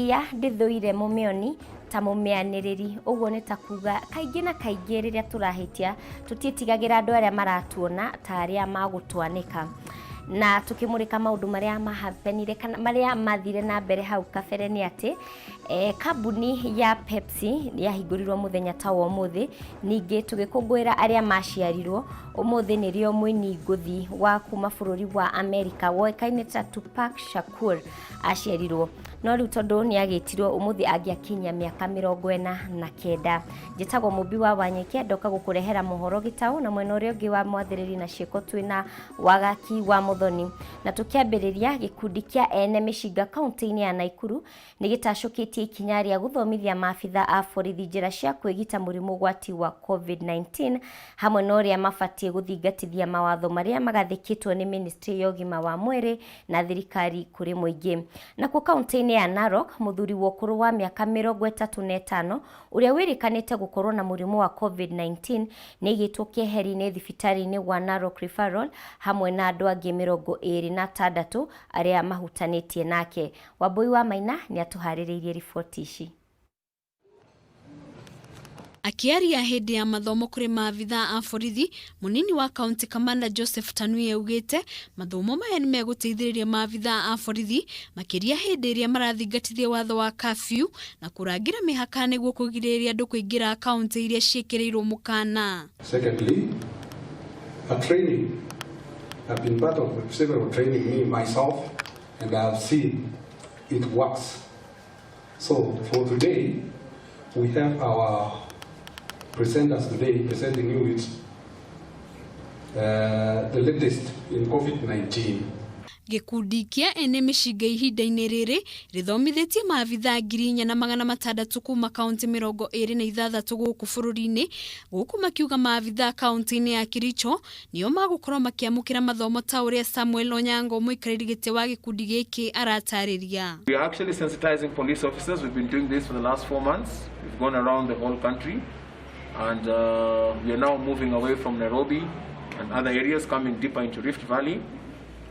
Ndia ndĩthũire mũmĩoni ta mũmĩanĩrĩri. Ũguo nĩ ta kuga kaingĩ na kaingĩ rĩrĩa tũrahĩtia tũtiĩtigagĩra andũ arĩa maratuona ta arĩa magũtwanĩka. Na tũkĩmũrĩka maũndũ marĩa mahapenire kana marĩa mathire na mbere hau kabere nĩ atĩ kambuni ya Pepsi yahingũrirwo mũthenya ta wa ũmũthĩ. Ningĩ tũgĩkũngũĩra arĩa maciarirwo ũmũthĩ nĩrĩo mũini ngũthi wa kuma bũrũri wa Amerika woĩkaine ta Tupac Shakur aciarirwo, no rĩu tondũ nĩ agĩtirwo ũmũthĩ angĩakinyia mĩaka 49. Njĩtagwo Mũmbi wa Wanyeke, ndoka gũkũrehera mohoro gĩtaũ na mwena ũrĩa ũngĩ wa mwathĩrĩri na ciĩko twĩna Wagaki wa Mũthoni. Na tũkĩambĩrĩria, gĩkundi kĩa ene mĩcinga kaunti-inĩ ya Naikuru nĩ gĩtacũkĩtie ikinya rĩa gũthomithia maabitha a borithi njĩra cia kwĩgita mũrimũ ũgwati wa COVID-19 hamwe na ũrĩa mabatiĩ gũthingatithia mawatho marĩa magathĩkĩtwo nĩ ministry ya ũgima wa mwĩrĩ na thirikari kũrĩ mũingĩ. Nakuo kaunti-inĩ ya Narok, mũthuri wa ũkũrũ wa mĩaka 35 ũrĩa wĩrĩkanĩte gũkorwo na mũrimũ wa COVID-19 nĩ aigĩtwo keheri-inĩ thibitarĩ-inĩ wa Narok Referral hamwe na andũ angĩ 26 arĩa mahutanĩtie nake. Wambui wa Maina nĩ atũharĩrĩirie riboti ici. Akĩaria hĩndĩ ya mathomo kũrĩ maabithaa a borithi, mũnini wa county commander Joseph Tanui augĩte mathomo maya nĩ megũteithĩrĩria maabithaa a borithi makĩria hĩndĩ ĩrĩa marathingatithia watho wa curfew na kũrangĩra mĩhaka nĩguo kũgirĩrĩria andũ kũingĩra kaunti iria ciĩkĩrĩirwo mũkana. Secondly, a training. I've been part of several training, me myself, and I've seen it works. So for today, we have our presenters today presenting you with the latest in COVID-19. Gĩkundi kĩa ene mĩcinga ihinda-inĩ rĩrĩ rĩthomithĩtie maabithaa 4600 kuma kaunti 26 gũkũ bũrũri-inĩ, gũkũ makiuga maabithaa kaunti-inĩ ya Kericho nĩo magũkorwo makĩamũkĩra mathomo ta ũrĩa Samuel Onyango, mũikarĩri gĩtĩ wa gĩkundi gĩkĩ, aratarĩria. We are actually sensitizing police officers. We've been doing this for the last 4 months. We've gone around the whole country and we are now moving away from Nairobi and other areas, coming deeper into Rift Valley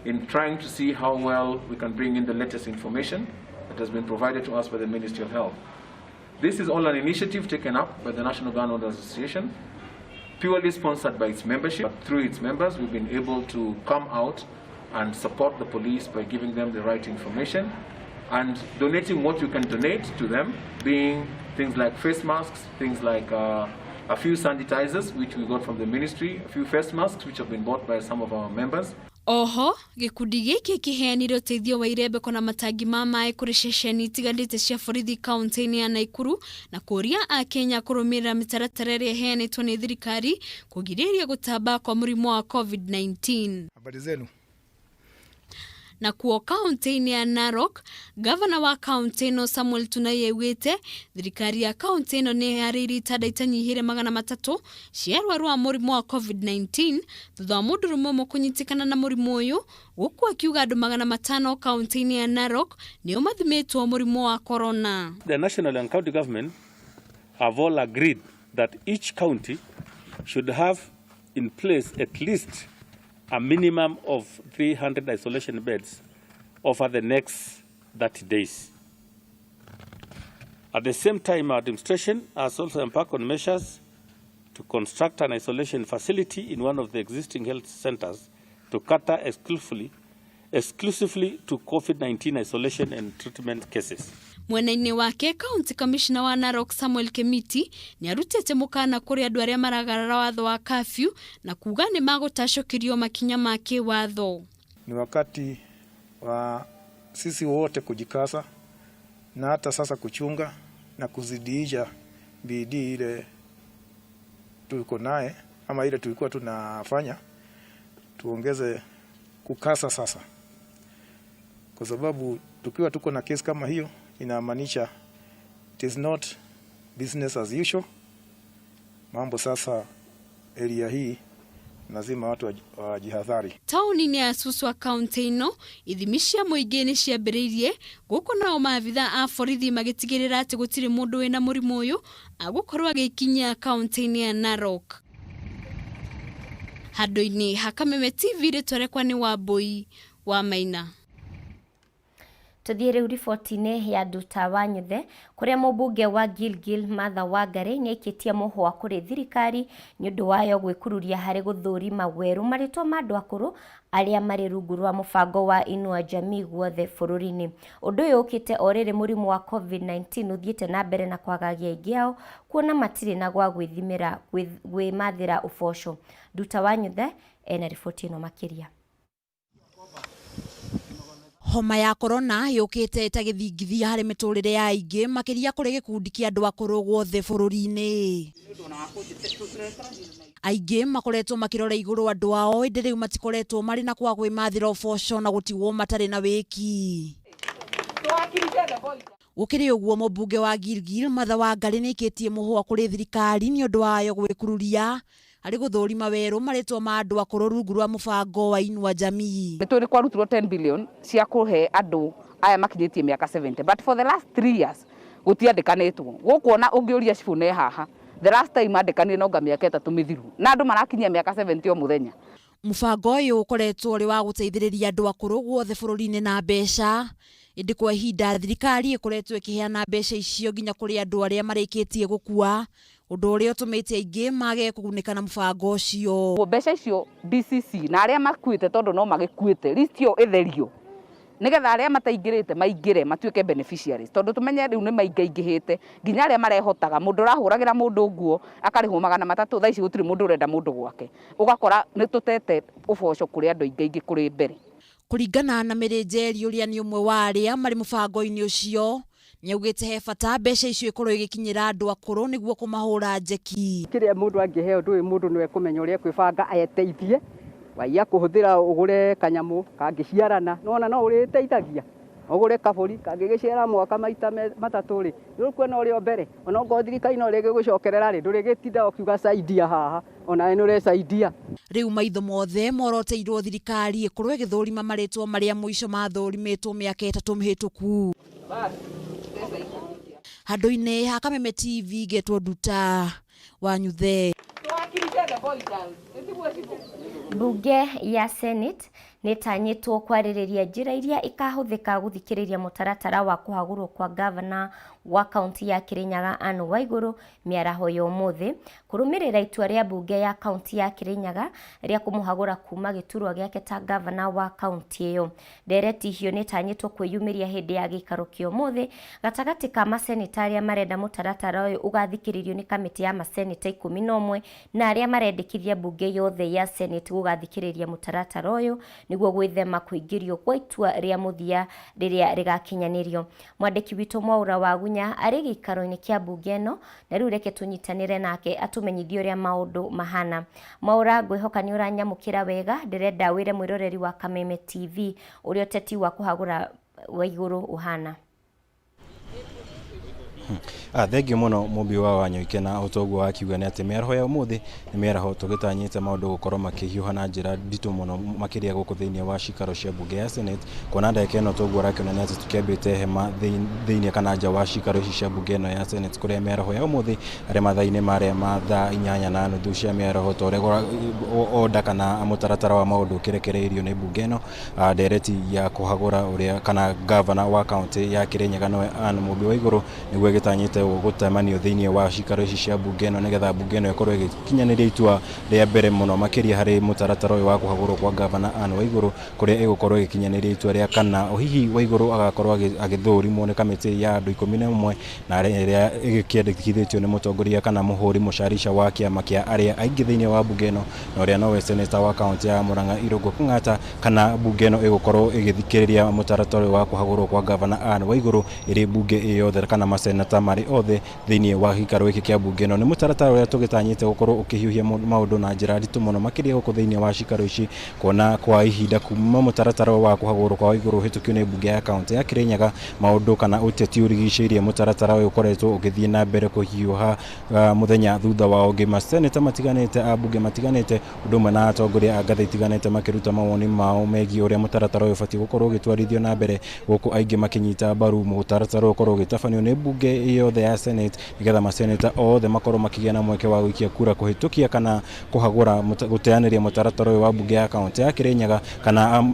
in trying to see how well we can bring in the latest information that has been provided to us by the Ministry of Health. This is all an initiative taken up by the National Gun Owners Association, purely sponsored by its membership. Through its members, we've been able to come out and support the police by giving them the right information and donating what you can donate to them, being things like face masks, things like a few sanitizers, which we got from the ministry, a few face masks, which have been bought by some of our members. Oho gĩkundi gĩkĩ kĩheanire ũteithio wa irembeko na matangi ma maĩ kũrĩ ceceni itiganĩte cia borithi kaunti-inĩ ya Naikuru na kũria akenya kũrũmĩrĩra mĩtaratara ĩrĩa ĩheanĩtwo nĩ thirikari kũgirĩrĩria gũtamba kwa mũrimũ wa COVID-19. Habari zenu. Na kuo kaunti-inĩ ya Narok, gavana wa kaunti ĩno Samuel Tunai augĩte thirikari ya kaunti ĩno nĩ ĩharĩirie itanda itanyihĩire 300 cia arwaru a mũrimũ wa COVID-19 thutha wa mũndũrũme ũmwe kũnyitĩkana na mũrimũ ũyũ, gũkũ akiuga andũ 500 kaunti-inĩ ya Narok nĩo mathimĩtwo mũrimũ wa corona. The national and county government have all agreed that each county should have in place at least a minimum of 300 isolation beds over the next 30 days. At the same time, our administration has also embarked on measures to construct an isolation facility in one of the existing health centers to cater exclusively to COVID-19 isolation and treatment cases. Mwena-inĩ wake, county commissioner wa Narok Samuel Kemiti nĩ arutĩte mũkana kũrĩ andũ arĩa maragarara watho wa curfew na kuga nĩ magũtacũkĩrio makinya ma kĩwatho. Ni wakati wa sisi wote kujikaza na hata sasa kuchunga na kuzidiisha bidii ile tuko naye ama ile tulikuwa tunafanya, tuongeze kukasa sasa, kwa sababu tukiwa tuko na kesi kama hiyo inamaanisha it is not business as usual. Mambo sasa area hii lazima watu wajihadhari. Taũni-inĩ ya Suswa, kaunti ĩno, ithimi cia mũingĩ nĩ ciambĩrĩirie, gũkũ nao maabitha a borithi magĩtigĩrĩra atĩ gũtirĩ mũndũ wĩna mũrimũ ũyũ agũkorwo agĩkinyia kaunti-inĩ ya Narok. Handũ-inĩ ha Kameme TV, rĩtwa rĩakwa nĩ Wambui wa Maina. Tuthiĩ rĩu riboti-inĩ ya Nduta wa Nyuthe kũrĩa mũmbunge wa Gilgil Martha Wangari nĩaikĩtie mũhwa kũrĩ thirikari nĩ ũndũ wayo gwĩkururia harĩ gũthũrima werũ marĩtwa ma andũ akũrũ arĩa marĩ rungu rwa mũbango wa Inua Jamii guothe bũrũri-inĩ. Ũndũ ũyũ ũkĩte o rĩrĩ mũrimũ wa COVID-19 ũthiĩte na mbere na kwagagia aingĩ ao kuona matirĩ na gwa gwĩthimĩra gwĩmathĩra ũboco. Nduta wa Nyuthe ena riboti ĩno makĩria. Homa ya corona yũkĩte ta gĩthingithia harĩ mĩtũrĩre ya aingĩ makĩria kũrĩ gĩkundi kĩa andũ akũrũ guothe bũrũri-inĩ. Aingĩ makoretwo makĩrora igũrũ andũ ao ĩndĩ rĩu matikoretwo marĩ na kwa gwĩmathĩra ũboco na gũtigwo matarĩ na wĩki. Gũkĩrĩ ũguo mũmbunge wa Gilgil Martha Wangari nĩaikĩtie mũhũa kũrĩ thirikari nĩ ũndũ wayo gwĩkururia harĩ gũthũrima werũ marĩtwa ma andũ akũrũ rungu rwa mũbango wa Inua Jamii. Nĩ kwarutirwo 10 billion cia kũhe andũ aya makinyĩtie mĩaka 70, but for the last 3 years gũtiandĩkanĩtwo. Gũkũ ona ũngĩũria cibũ ne haha, the last time andĩkanire no nga mĩaka 3 mĩthiru na andũ marakinyia mĩaka 70 o mũthenya. Mũbango ũyũ ũkoretwo ũrĩ wa gũteithĩrĩria andũ akũrũ guothe bũrũri-inĩ na mbeca, ĩndĩ kwa ihinda thirikari ĩkoretwo ĩkĩheana mbeca icio nginya kũrĩ andũ arĩa marĩkĩtie gũkua, ũndũ ũrĩa ũtũmĩte aingĩ mage kũgunĩka na mũbango ũcio. Mbeca icio DCC na arĩa makuĩte tondũ no magĩkuĩte list ĩyo ĩtherio nĩgetha arĩa mataingĩrĩte maingĩre matuĩke beneficiaries, tondũ tũmenye rĩu nĩ maingaingĩhĩte nginya arĩa marehotaga. Mũndũ ũrahũragĩra mũndũ nguo akarĩhwo 300, thaa ici gũtirĩ mũndũ ũrenda mũndũ gwake, ũgakora nĩ tũtete ũboco kũrĩ andũ aingĩ aingĩ kũrĩ mbere. Kũringana na Mary Njeri ũrĩa nĩ ũmwe wa arĩa marĩ mũbango-inĩ ũcio, nĩaugĩte he bata mbeca icio ikorwo igĩkinyĩra andũ akũrũ nĩguo kũmahũra njeki. Kĩrĩa mũndũ angĩheo ndũĩ mũndũ nĩwe kũmenya ũrĩa ekwĩbanga eteithie, waiya kũhũthĩra ũgũre kanyamũ kangĩciarana nĩwona no ũrĩteithagia, ũgũre kabũri kangĩgĩciara mwaka maita matatũ rĩ, nĩũkuona ũrĩ o mbere, ona okorwo thirikari no rĩgĩgũcokerera rĩ, ndũrĩgĩtinda ũkiuga saidia haha, onawe nĩũrecaidia. Rĩu maitho mothe moroteirwo thirikari ĩkorwo ĩgĩthũrima marĩtwa marĩa mũico mathũrimĩtwo mĩaka 3 mĩhĩtũku. Handũ-inĩ ha Kameme TV ngetwo Nduta wa Nyuthe. Mbunge ya Senate nĩtanyĩtwo kwarĩrĩria njĩra iria ikahũthĩka gũthikĩrĩria mũtaratara wa kũhagũrwo kwa gavana wa kaunti ya Kirinyaga Anne Waiguru mĩaraho ya ũmũthĩ kũrũmĩrĩra itua rĩa mbunge ya kaunti ya Kirinyaga rĩa kũmũhagũra kuma gĩturwa gĩake ta gavana wa kaunti ĩyo. Ndereti hiyo nĩtanyĩtwo kwĩyumĩria hĩndĩ ya gĩikaro kĩa ũmũthĩ gatagatĩ ka maseneta arĩa marenda mũtaratara ũyũ ũgathikĩrĩrio nĩ kamĩtĩ ya maseneta 11 na arĩa marendekithia mbunge yothe ya Senate gũgathikĩrĩria mũtaratara ũyũ nĩguo gwĩthema kũingĩrio kwa itua rĩa mũthia rĩrĩa rĩgakinyanĩrio. Mwandĩki witũ Mwaura Wagunya arĩ gĩikaro-inĩ kĩa mbunge ĩno na rĩu reke tũnyitanĩre nake atũmenyithie ũrĩa maũndũ mahana. Mwaura, ngwĩhoka nĩ ũranyamũkĩra wega, ndĩrenda wĩre mwĩroreri wa Kameme TV ũrĩa ũteti wa kũhagũra Waiguru ũhana. Thengio mũno mũmbi wa Wanyoike na ũtoguo wakiuga nĩ atĩ mĩaraho ya ũmũthĩ nĩ mĩaraho tũgĩtanyĩte maũndũ gũkorwo makĩhiũha na njĩra nditũ mũno makĩria gũkũ thĩinĩ wa cikaro cia mbunge ya Senate, kuona ndagĩka ĩno toguo ũrakĩona nĩ atĩ tũkĩambĩte hema thĩinĩ kana nja wa cikaro ici cia mbunge ĩno ya Senate kũrĩa mĩaraho ya ũmũthĩ arĩa mathaa-inĩ marĩa ma thaa 8:30 cia mĩaraho ta ũrĩa order kana mũtaratara wa maũndũ ũkĩrekereirio nĩ mbunge ĩno, ndereti ya kũhagũra ũrĩa kana gavana wa kaunti ya Kirinyaga nĩwe Anne Mũmbi Waiguru nĩguo ĩgĩtanyĩte gũtemanio thĩinĩ wa cikaro ici cia mbunge ĩno nĩgetha mbunge ĩno ĩkorwo ĩgĩkinyanĩria itua rĩa mbere mũno makĩria harĩ mũtaratara ũyũ wa kũhagũrwo kwa gavana Anne Waiguru kũrĩa ĩgũkorwo ĩgĩkinyanĩria itua rĩa kana hihi Waiguru agakorwo agĩthũrimwo nĩ kamĩtĩ ya andũ 11 na ĩrĩa ĩgĩkĩendekithĩtio nĩ mũtongoria kana mũhũri mũcarica wa kĩama kĩa arĩa aingĩ thĩinĩ wa mbunge ĩno na ũrĩa nowe seneta wa kaunti ya Murang'a Irũngũ Kang'ata, kana mbunge ĩno ĩgũkorwo ĩgĩthikĩrĩria mũtaratara ũyũ wa kũhagũrwo kwa gavana Anne Waiguru ĩrĩ mbunge ĩ yothe kana maseneta marĩ othe thĩinĩ wa gĩikaro gĩkĩ kĩa mbunge ĩno. Nĩ mũtaratara ũrĩa tũgĩtanyĩte gũkorwo ũkĩhiũhia maũndũ na njĩra nditũ mũno makĩria gũkũ thĩinĩ wa cikaro ici, kuona kwa ihinda kuma mũtaratara wa kũhagũrwo kwa Waiguru ũhĩtũkio nĩ mbunge ya kaunti ya Kirinyaga maũndũ kana ũteti ũrigicĩirie mũtaratara ũyũ ũkoretwo ũgĩthiĩ na mbere kũhiũha mũthenya thutha wa ũngĩ. Maseneta matiganĩte a mbunge matiganĩte ũndũ ũmwe na atongoria a ngathĩ itiganĩte makĩruta mawoni mao megiĩ ũrĩa mũtaratara ũyũ ũbatiĩ gũkorwo ũgĩtwarithio na mbere, gũkũ aingĩ makĩnyita mbaru mũtaratara ũyũ ũkorwo ũgĩtabanio nĩ mbunge mbunge yothe ya Senate nĩgetha maseneta othe makorwo makĩgĩa na mweke wa gũikia kura kũhĩtũkia kana kũhagũra gũteanĩria mũtaratara ũyũ wa mbunge ya kaunti ya Kirinyaga kana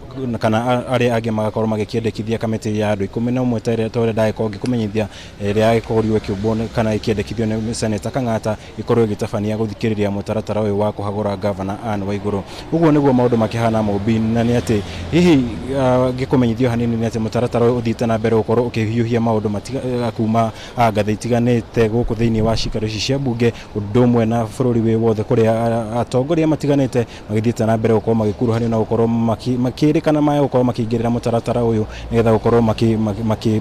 arĩa angĩ magakorwo magĩkĩendekithia kamĩtĩ ya andũ 11 ta ũrĩa ndagĩkorwo ngĩkũmenyithia ĩrĩa ĩkorirwo ĩkĩũmbwo kana ĩkĩendekithio nĩ Seneta Kang'ata ĩkorwo ĩgĩtabania gũthikĩrĩria mũtaratara ũyũ wa kũhagũra Gavana Anne Waigũrũ. Ũguo nĩguo maũndũ makĩhana Mũmbi, na nĩ atĩ hihi ngĩkũmenyithio hanini nĩ atĩ mũtaratara ũyũ ũthiĩte na mbere gũkorwo ũkĩhiũhia maũndũ kuma ngathĩ itiganĩte gũkũ thĩinĩ wa cikaro ici cia mbunge, ũndũ ũmwe na bũrũri wĩ wothe kũrĩa atongoria matiganĩte magĩthiĩte na mbere gũkorwo magĩkuruhanio na gũkorwo makĩrĩkana maya gũkorwo makĩingĩrĩra mũtaratara ũyũ nĩgetha gũkorwo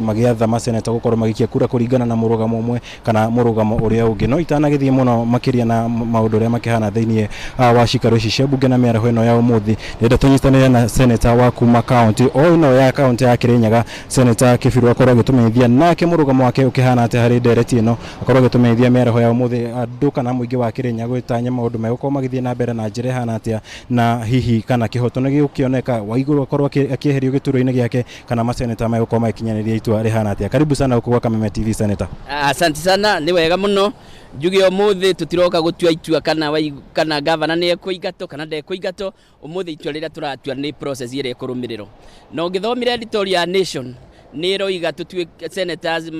magĩatha maseneta gũkorwo magĩikia kura kũringana na mũrũgamo ũmwe kana mũrũgamo ũrĩa ũngĩ. No itanagĩthiĩ mũno makĩria na maũndũ ũrĩa makĩhana thĩinĩ wa cikaro ici cia mbunge na mĩaraho ĩno ya ũmũthĩ, ndĩrenda tũnyitanĩre na seneta wa kuma kaunti o ĩno ya kaunti ya Kirinyaga, Seneta Kibiru, akorwo agĩtũmenyithia nake mũrũgamo wake ũkĩhana atĩa harĩ ndereti ĩno, akorwo agĩtũmenyithia mĩaraho ya ũmũthĩ andũ kana mũingĩ wa Kirinyaga gwĩtanya maũndũ megũkorwo magĩthiĩ na mbere na njĩra ĩhana atĩa, na hihi kana kĩhoto nĩ gĩgũkĩoneka Waigũrũ akorwo akĩeherio gĩturwa-inĩ gĩake kana maseneta megũkorwo magĩkinyanĩria itua rĩhana atĩa. Karibu sana gũkũ gwa Kameme TV, Seneta. Asante sana, nĩ wega mũno. Njuge ũmũthĩ tũtiroka gũtua itua kana gavana nĩ ekũingatwo kana ndekũingatwo. Ũmũthĩ itua rĩrĩa tũratua nĩ process ĩrĩa ĩkũrũmĩrĩrwo. Na ũngĩthomire editorial ya Nation, nĩ ĩroiga tũtuĩke senators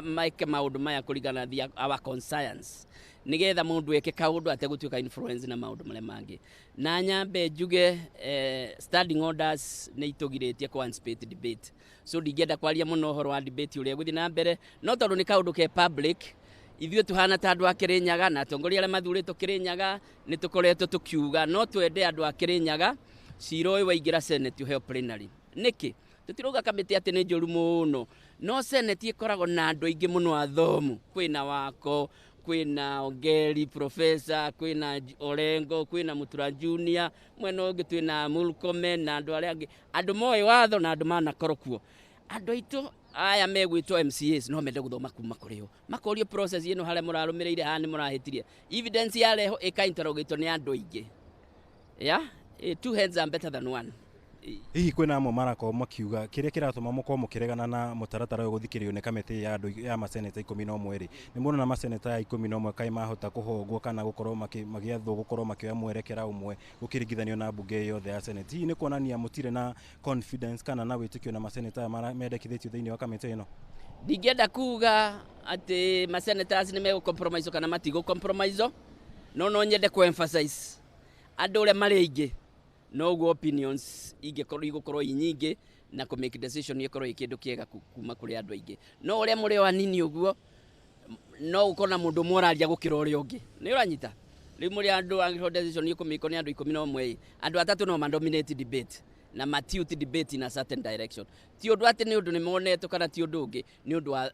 maike maũndũ maya kũringana na our conscience, nĩgetha mũndũ eke kaũndũ ategũtuĩka influence na maũndũ marĩa mangĩ. Na nyambe njuge standing orders nĩ itũgirĩtie kũ anticipate debate, so ndingĩenda kwaria mũno ũhoro wa debate ũrĩa ĩgũthiĩ na mbere, no tondũ nĩ kaũndũ ke public, ithuĩ tũhana ta andũ a Kĩrĩnyaga na atongoria arĩa mathurĩtwo Kĩrĩnyaga nĩ tũkoretwo tũkiuga no twende andũ a Kĩrĩnyaga cira ũyũ waingĩra Senate ũheo plenary. Nĩkĩ tũtirauga kamĩtĩ atĩ nĩ njũru mũno, no Senate ĩkoragwo na andũ aingĩ mũno athomu, kwĩna Wako, kwĩna Ongeri professor, kwĩna Orengo, kwĩna Mutura Junior, mwena ũngĩ twĩna Murkomen na andũ arĩa angĩ, andũ moĩ watho na andũ manakorwo kuo. Andũ aitũ aya megwĩtwo MCAs no mende gũthoma kuma kũrĩ o, makorio process ĩno harĩa mũrarũmĩrĩire, haha nĩ mũrahĩtirie, evidence yarehwo ĩka interrogatwo nĩ andũ aingĩ. Yeah, two heads are better than one. Hihi kwĩna amwe marakorwo makiuga kĩrĩa kĩratũma mũkorwo mũkĩregana na mũtaratara ũyũ gũthikĩrĩrio nĩ kamĩtĩ ya andũ ya maseneta 11 rĩ, nĩ muona maseneta ya 11 kaĩ mahota kũhongwo kana gũkorwo magĩathwo gũkorwo makĩoya mwerekera ũmwe gũkĩringithanio na mbunge yothe ya Senate? Hihi nĩ kuonania mũtirĩ na confidence kana na wĩtĩkio na maseneta aya mendekithĩtio thĩinĩ wa kamĩtĩ ĩno? Ndingĩenda kuga atĩ masenators nĩ megũ compromise kana matigũ compromise, no nyende kũ emphasize andũ ũrĩa marĩ aingĩ noguo opinions ingĩkorwo igũkorwo i nyingĩ na kũ make decision ĩkorwo ĩ kĩndũ kĩega kuma kũrĩ andũ aingĩ. No ũrĩa mũrĩ o anini ũguo, no gũkorwo na mũndũ ũmwe ũraria gũkĩra ũrĩa ũngĩ, nĩ ũranyita? Rĩu mũrĩ andũ, angĩkorwo decision ĩkũmĩkwo nĩ andũ 11, andũ atatũ no madominate debate na matilt debate in a certain direction. Ti ũndũ atĩ nĩ ũndũ nĩ monetwo kana ti ũndũ ũngĩ, nĩ ũndũ wa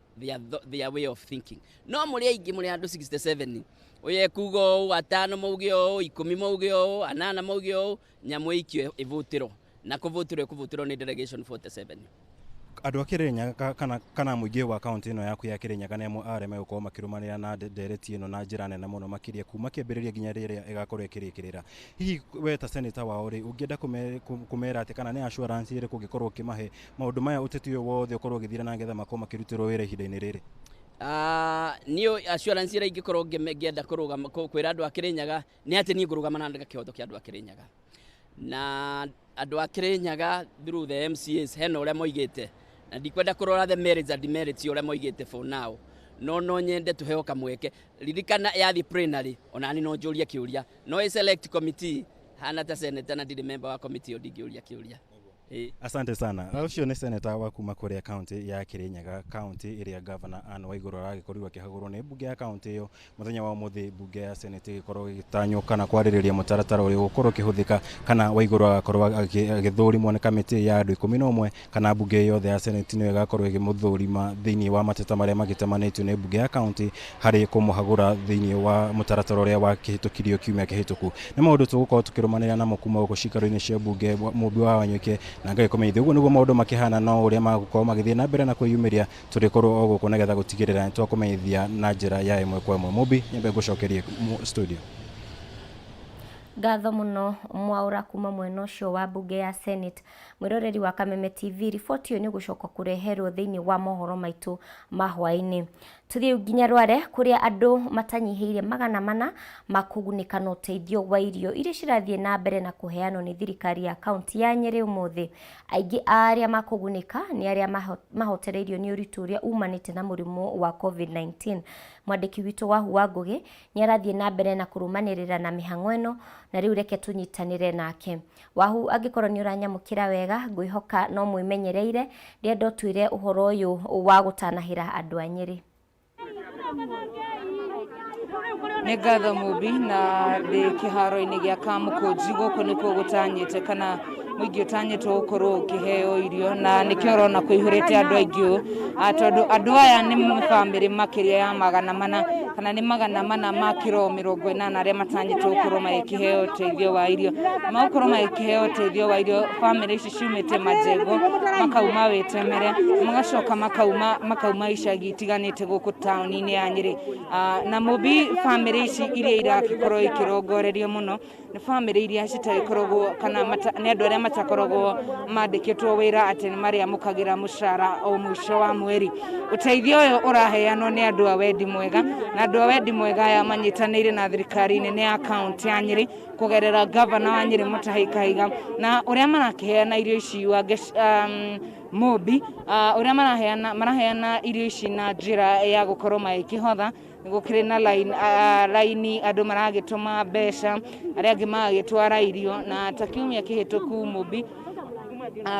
their way of thinking. No mũrĩ aingĩ, mũrĩ andũ 67, ũyũ ekuga ũũ, atano mauge ũũ, 10 mauge ũũ, anana mauge ũũ, nyamũ ĩikio ĩvũtĩrwo na kũvũtĩrwo ĩkũvũtĩrwo nĩ delegation 47. Andũ a Kĩrĩnyaga kana mũingĩ wa kaunti ĩno yaku ya Kĩrĩnyaga nĩ amwe arĩa megũkorwo makĩrũmanĩra na ndereti ĩno na njĩra nene mũno makĩria kuma kĩambĩrĩria nginya rĩrĩa ĩgakorwo ĩkĩrĩkĩrĩra. Hihi we ta seneta wao rĩ, ũngĩenda kũmera atĩ kana nĩ assurance ĩrĩkũ ũngĩkorwo ũkĩmahe maũndũ maya ũteti ũyũ wothe ũkorwo ũgĩthira na nĩgetha makorwo makĩrutĩrwo wĩra ihinda-inĩ rĩrĩ? Niĩ assurance ĩrĩa ingĩkorwo ngĩenda kũrũgama kwĩra andũ a Kĩrĩnyaga nĩ atĩ niĩ ngũrũgama na kĩhoto kĩa andũ a Kĩrĩnyaga, na andũ a Kĩrĩnyaga through the MCAs hena ũrĩa moigĩte, na ndikwenda kũrora the merits and demerits ũrĩa moigĩte for now, no nyende tũheo kamweke. Ririkana yathi plenary ona ni no njũrie kĩũria, no ĩ select committee hana ta senator na ndirĩ member wa committee ĩyo, ndingĩũria kĩũria. Asante sana. Ũcio nĩ seneta wa kuma kũrĩa kaunti ya Kirinyaga, kaunti ĩrĩa Governor Anne Waigũrũ aragĩkorirwo akĩhagũrwo nĩ mbunge ya kaunti ĩyo mũthenya wa ũmũthĩ. Mbunge ya Senate ĩgĩkorwo ĩgĩtanywo kana kwarĩrĩria mũtaratara ũrĩa ũgũkorwo ũkĩhũthĩka kana Waigũrũ agakorwo agĩthũrimwo nĩ kamĩtĩ ya andũ 11 kana mbunge yothe ya Senate nĩyo ĩgakorwo ĩgĩmũthũrima thĩinĩ wa mateta marĩa magĩtemanĩtio nĩ mbunge ya kaunti harĩ kũmũhagũra thĩinĩ wa mũtaratara ũrĩa wakĩhĩtũkirio kiumia kĩhĩtũku. Nĩ maũndũ tũgũkorwo tũkĩrũmanĩra namo kuma gũkũ cikaro-inĩ cia mbunge, Mũmbi wa Wanyoike, na ngagĩkũmenyithia ũguo nĩguo maũndũ makĩhana, no ũrĩa magũkorwo magĩthiĩ na mbere na kwĩyumĩria tũrĩkorwo o gũkũ nĩgetha gũtigĩrĩra nĩ twakũmenyithia na njĩra ya ĩmwe kwa ĩmwe. Mũmbi, nyambe ngũcokerie studio. Ngatho mũno Mwaũra kuma mwena ũcio wa mbunge ya Senate. Mwĩroreri wa Kameme TV, riboti ĩyo nĩ gũcoka kũreherwo thĩinĩ wa mohoro maitũ ma hwaĩ-inĩ. Tũthiĩ rĩu nginya Rware kũrĩa andũ matanyihĩire 400 makũgunĩka na ũteithio wa irio iria cirathiĩ na mbere na kũheanwo nĩ thirikari ya kaunti ya Nyĩrĩ ũmũthĩ. Aingĩ a arĩa makũgunĩka nĩ arĩa mahotereirio nĩ ũritũ ũrĩa umanĩte na mũrimũ wa COVID-19. Mwandĩki witũ Wahu wa Ngũgĩ nĩ arathiĩ na mbere na kũrũmanĩrĩra na mĩhang'o ĩno na rĩu reke tũnyitanĩre nake. Wahu, angĩkorwo nĩ ũranyamũkĩra wega, ngwĩhoka no mwĩmenyereire, ndĩrenda ũtwĩre ũhoro ũyũ wa gũtanahĩra andũ a Nyĩrĩ. Nĩ ngatho Mũmbi, na ndĩ kĩharo-inĩ gĩa Kamũkũnji, gũkũ nĩkuo gũtanyĩte kana mũingĩ ũtanyĩtwo gũkorwo ũkĩheo irio, na nĩkĩo ũrona kũihũrĩte andũ aingĩ ũũ, tondũ andũ aya nĩ bamĩrĩ makĩria ya 400 kana nĩ 400 ma kĩro 80 arĩa matanyĩtwo gũkorwo magĩkĩheo ũteithio wa irio. Magũkorwo magĩkĩheo ũteithio wa irio bamĩrĩ ici ciumĩte Majengo, makauma Wĩtemere, magacoka makauma icagi itiganĩte gũkũ taũni-inĩ ya Nyĩrĩ. Na Mũmbi, bamĩrĩ ici iria iragĩkorwo ikĩrongorerio mũno nĩ bamĩrĩ iria citagĩkoragwo kana nĩ andũ arĩa matakoragwo mandĩkĩtwo wĩra atĩ nĩ marĩamũkagĩra mũcara o mũico wa mweri. Ũteithio ũyũ ũraheanwo nĩ andũ a wendi mwega, na andũ a wendi mwega aya manyitanĩire na thirikari nene ya kaũntĩ ya Nyĩrĩ kũgerera ngavana wa Nyĩrĩ Mutahi Kahiga, na ũrĩa marakĩheana irio ici Mũmbi, ũrĩa maraheana irio ici na njĩra ya gũkorwo magĩkĩhotha. Gũkĩrĩ na raini, andũ maragĩtũma mbeca, arĩa angĩ magagĩtwara irio, na ta kiumia kĩhĩtũku Mũmbi,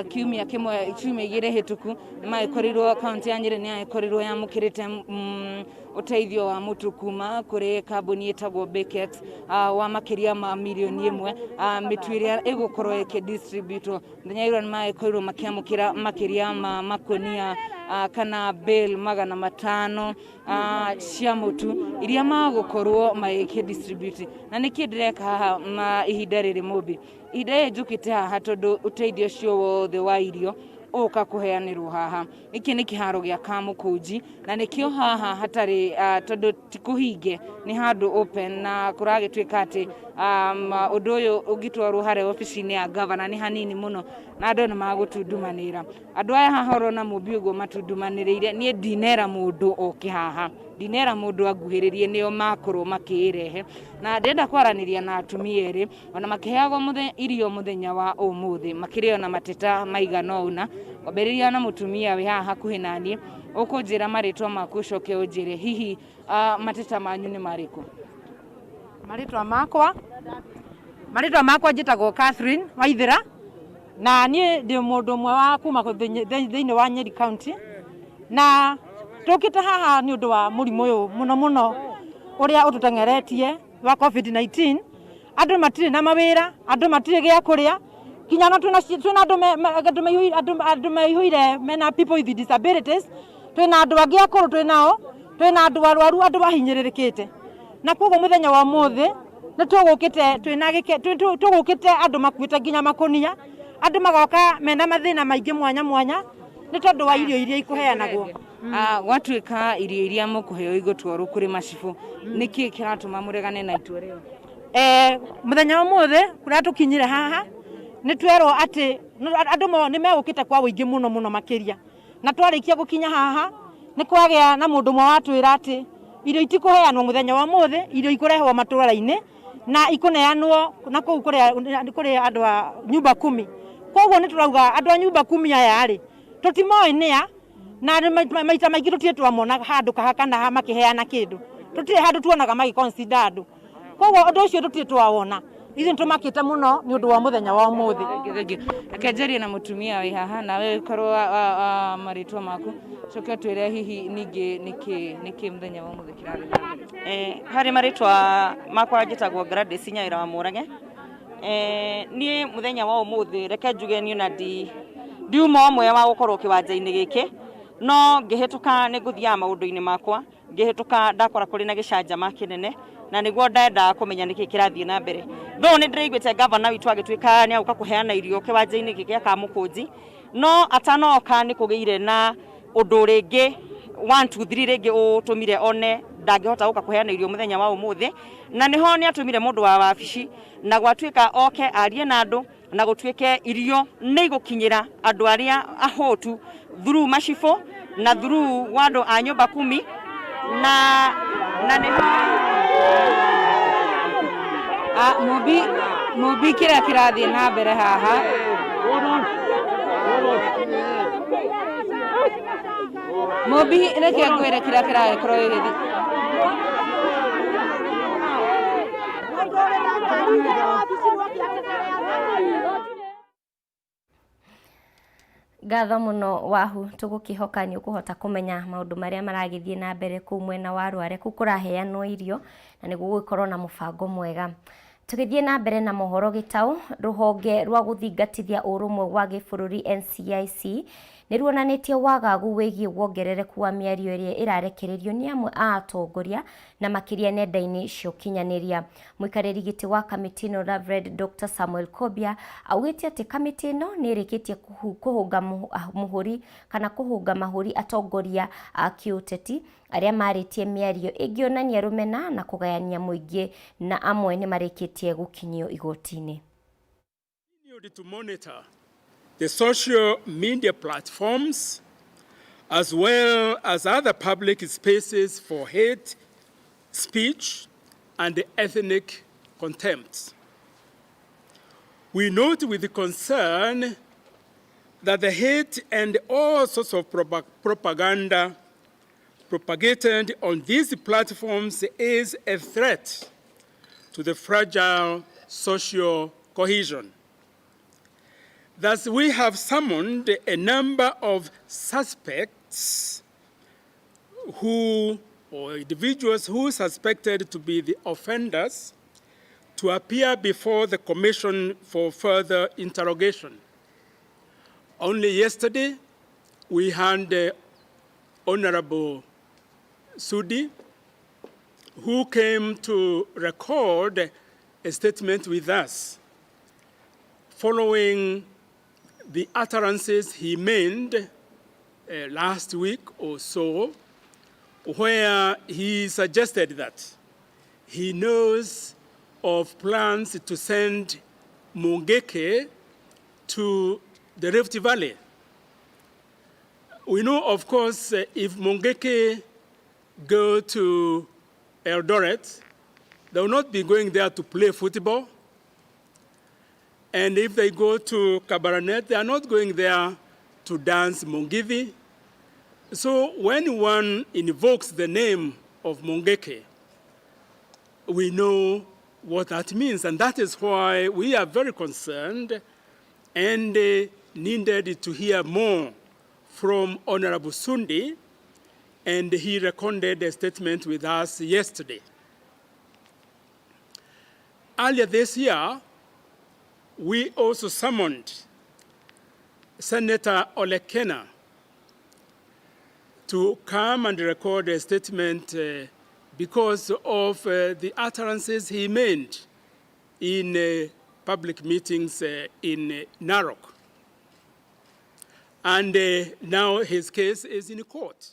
kiumia kĩmwe, ciumia igĩrĩ hĩtũku, nĩ magĩkorirwo kaũntĩ ya Nyĩrĩ nĩ yagĩkorirwo yamũkĩrĩte ũteithio wa mũtu kuma kũrĩ kambuni ĩtagwo Bakex, wa makĩria ma mirioni 1, mĩtu ĩrĩa ĩgũkorwo ĩkĩ-distributwo. Mũthenya ira nĩ magĩkorirwo makĩamũkĩra makĩria ma makũnia kana bale 500 cia mũtu iria magũkorwo magĩkĩ distribute. Na nĩkĩ ndĩreka haha ihinda rĩrĩ Mũmbi? Ihinda rĩrĩ njũkĩte haha tondũ ũteithio ũcio wothe wa irio ũka kũheanĩrwo haha. Gĩkĩ nĩ kĩharo gĩa Kamũkũnji na nĩkĩo haha hatarĩ, tondũ ti kũhinge, nĩ handũ open, na kũragĩtuĩka atĩ ũndũ ũyũ ũngĩtwarwo harĩa obici-inĩ ya ngavana nĩ hanini mũno na andũ nĩ magũtundumanĩra. Andũ aya haha ũrona Mũmbi ũguo matundumanĩrĩire, niĩ ndinera mũndũ oke haha, ndinera mũndũ anguhĩrĩrie, nĩo makorwo makĩĩrehe. Na ndĩrenda kwaranĩria na atumia erĩ, ona makĩheagwo irio mũthenya wa ũmũthĩ, makĩrĩ ona mateta maigana ũna. Kwambĩrĩria na mũtumia wĩ haha hakuhĩ naniĩ, ũkũnjĩra marĩtwa maku ũcoke ũnjĩre hihi mateta manyu nĩ marĩkũ? Marĩtwa makwa njĩtagwo Catherine Waithĩra, na niĩ ndĩ mũndũ ũmwe wa kuma thĩinĩ wa Nyeri County, na tũkĩte haha nĩ ũndũ wa mũrimũ ũyũ mũno mũno ũrĩa ũtũteng'eretie wa COVID-19. Andũ matirĩ na mawĩra, andũ matirĩ gĩa kũrĩa, nginya ona twĩna andũ meihũire mena people with disabilities, twĩna andũ angĩ akũrũ twĩnao, twĩna andũ arwaru, andũ mahinyĩrĩrĩkĩte. Na koguo mũthenya wa ũmũthĩ nĩ tũgũkĩte twĩna gĩke, tũgũkĩte andũ makuĩte nginya makũnia, andũ magoka mena mathĩna maingĩ mwanya mwanya nĩ tondũ wa irio iria ikũheanagwo. Gwatuĩka irio iria mũkũheo igũtwarwo kũrĩ macibũ, nĩkĩ kĩratũma mũregane na itua rĩu? Mũthenya wa ũmũthĩ kũrĩa tũkinyire haha nĩ twerwo atĩ andũ nĩ megũkĩte kwa ũingĩ mũno mũno makĩria, na twarĩkia gũkinya haha nĩ kwagĩa na mũndũ ũmwe watwĩra atĩ irio itikũheanwo mũthenya wa ũmũthĩ, irio ikũrehwo matũra-inĩ na ikũneanwo na kũu kũrĩ andũ a nyumba kumi. Koguo nĩ tũrauga andũ a nyumba kumi aya rĩ, tũtimoĩ nĩa, na maita maingĩ tũtirĩ twamona handũ kaha kana ha makĩheana kĩndũ, tũtirĩ handũ tuonaga magĩ consider andũ. Koguo ũndũ ũcio tũtirĩ twawona, ithuĩ nĩ tũmakĩte mũno nĩ ũndũ wa mũthenya wa ũmũthĩ. Thank you. Reke njarie na mũtumia wĩ haha, nawe ũkorwo marĩtwa maku, coke ũtwĩre hihi ningĩ nĩkĩ mũthenya wa ũmũthĩ kĩrathiĩ na mbere. Harĩ marĩtwa makwa njĩtagwo Gladys Nyaira wa Mũrage. Niĩ mũthenya wa ũmũthĩ reke njuge niĩ ona ndiuma ũmwe wa gũkorwo kĩwanja-inĩ gĩkĩ, no ngĩhĩtũka nĩ ngũthiaga maũndũ-inĩ makwa, ngĩhĩtũka ndakora kũrĩ na gĩcanjama kĩnene, na nĩguo ndendaga kũmenya nĩkĩ kĩrathiĩ na mbere. Though nĩ ndĩraiguĩte ngavana witũ agĩtuĩka nĩ agũka kũheana irio kĩwanja-inĩ gĩkĩ gĩa Kamũkũnji, no atanoka nĩ kũgĩire na ũndũ rĩngĩ 1 2 3 rĩngĩ ũtũmire one ndangĩhota gũka kũheana irio mũthenya wa ũmũthĩ, na nĩho nĩ atũmire mũndũ wa wabici na gwatuĩka oke arie na andũ na gũtuĩke irio nĩ igũkinyĩra andũ arĩa ahũtu through macibũ na through wa andũ a nyũmba kumi na nĩho Mumbi kĩrĩa kĩrathiĩ na mbere haha. Mumbi, reke ngwĩre kĩrĩa kĩragĩkorwo gĩgĩthiĩ. Ngatho mũno Wahu, tũgũkĩhoka nĩ ũkũhota kũmenya maũndũ marĩa maragĩthiĩ na mbere kũu mwena wa Rware, kũu kũraheanwo irio na nĩguo gũgĩkorwo na mũbango mwega. Tũgĩthiĩ na mbere na mohoro gĩtaũ, rũhonge rwa gũthingatithia ũrũmwe wa gĩbũrũri NCIC nĩ ruonanĩtie wagagu wĩgiĩ wongerereku wa mĩario ĩrĩa ĩrarekererio nĩ amwe a atongoria na makĩria nenda-inĩ cia ũkinyanĩria. Mũikarĩri gĩtĩ wa kamĩtĩ ĩno Reverend Dr. Samuel Kobia augĩte atĩ kamĩtĩ ĩno nĩ ĩrĩkĩtie kũhũnga mũhũri kana kũhũnga mahũri atongoria a kĩũteti arĩa marĩtie mĩario ĩngĩonania rũmena na kũgayania mũingĩ, na amwe nĩ marĩkĩtie gũkinyio igoti-inĩ. To monitor the social media platforms as well as other public spaces for hate speech and ethnic contempt. We note with concern that the hate and all sorts of propaganda propagated on these platforms is a threat to the fragile social cohesion. Thus, we have summoned a number of suspects who, or individuals who suspected to be the offenders, to appear before the commission for further interrogation. Only yesterday, we had Honorable Sudi, who came to record a statement with us following the utterances he made last week or so, where he suggested that he knows of plans to send Mungeke to the Rift Valley. We know, of course, if Mungeke go to Eldoret, they will not be going there to play football. And if they go to Kabarnet, they are not going there to dance Mungithi. So when one invokes the name of Mungeke, we know what that means. And that is why we are very concerned and needed to hear more from Honorable Sundi, and he recorded a statement with us yesterday. Earlier this year, we also summoned Senator Olekina to come and record a statement because of the utterances he made in public meetings in Narok. And now his case is in court.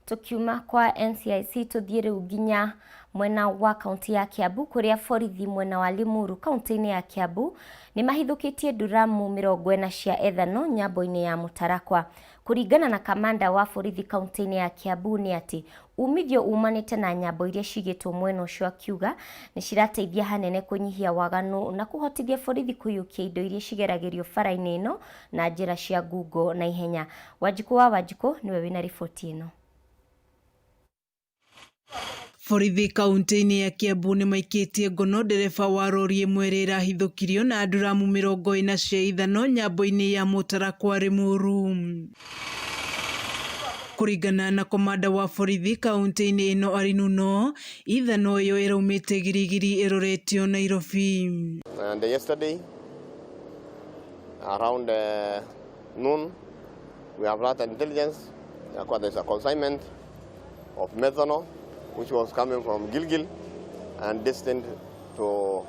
Tukiuma kwa NCIC tuthiĩ rĩu nginya mwena wa kaunti ya Kiambu kuria borithi mwena wa Limuru kaunti-inĩ ya Kiambu nĩ mahithũkĩtie nduramu 40 cia ethano nyambo-inĩ ya Mũtarakwa. Kũringana na kamanda wa borithi kaunti-inĩ ya Kiambu nĩ atĩ umithio umanĩte na nyambo iria cigĩtwo mwena ũcio, akiuga nĩ cirateithia hanene kũnyihia waganu na kũhotithia borithi kũiyũkia indo iria cigeragĩrio bara-inĩ ĩno na njĩra cia ngungo na ihenya. Wanjikũ wa Wanjikũ nĩwe wĩna riboti ĩno. Borithi kaunti-inĩ ya Kiambu nĩ maikĩtie ngono ndereba wa rori ĩmwe ĩrĩa ĩrahithũkirio na nduramu 40 cia ithano nyambo-inĩ ya Mũtarakwa Limuru. Kũringana na komanda wa borithi kaunti-inĩ ĩno Arinuno, ithano ĩyo ĩraumĩte Girigiri ĩroretio Nairobi. And yesterday around noon we have had intelligence that there's a consignment of methanol which was coming from Gilgil and destined to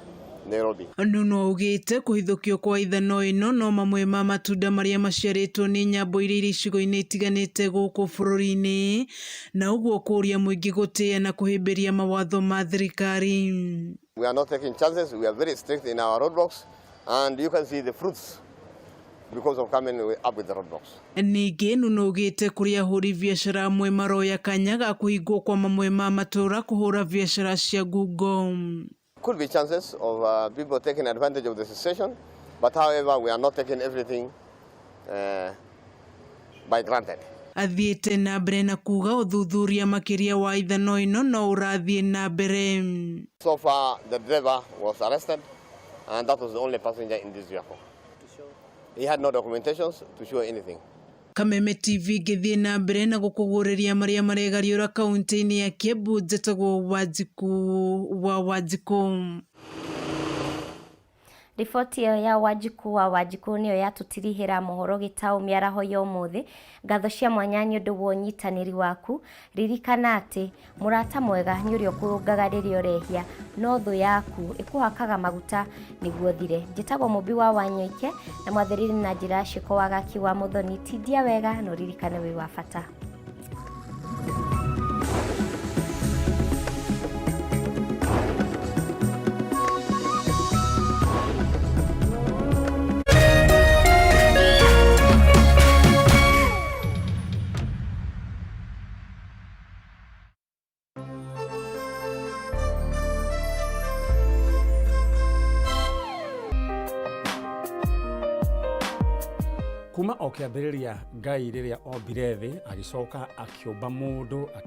Nairobi. Nuno augĩte kũhithũkio kwa ithano ĩno no mamwe ma matunda marĩa maciarĩtwo nĩ nyambo iria irĩ icigo-inĩ itiganĩte gũkũ bũrũri-inĩ, na ũguo kũũria mũingĩ gũtĩĩa na kũhĩmbĩria mawatho ma thirikari. We are not taking chances. We are very strict in our roadblocks, and you can see the fruits because of coming up with the roadblocks. Ningĩ Nuno augĩte kũrĩ ahũri biacara amwe maroya kanya ga kũhingwo kwa mamwe ma matũra kũhũra biacara cia ngungo. Could be chances of people taking advantage of the situation, but however, we are not taking everything by granted. Athiĩte na mbere na kuga ũthuthuria makĩria wa ithano ĩno no ũrathiĩ na mbere. So far, the driver was arrested, and that was the only passenger in this vehicle. He had no documentations to show anything. Kameme TV ngĩthiĩ na mbere na gũkũgũrĩria marĩa maregariũra kaunti-inĩ ya Kiambu, njĩtagwo Wanjikũ wa Wanjikũ. Riboti ĩyo ya Wanjikũ wa Wanjikũ nĩyo yatũtirihĩra mohoro gĩtaũ mĩaraho ya ũmũthĩ. Ngatho cia mwanya nĩ ũndũ wa ũnyitanĩri waku. Ririkana atĩ mũrata mwega nĩ ũrĩa ũkũrũngaga rĩrĩa ũrehia, no thũ yaku ĩkũhakaga maguta nĩguo thire. Njĩtagwo Mũmbi wa Wanyoike na mwathĩrĩri na njĩra ya ciĩko wa Gaki wa Mũthoni. Tindia wega na ũririkane wĩ wa bata. Kuma o kĩambĩrĩria Ngai rĩrĩa ombire thĩ agĩcoka akĩũmba mũndũ.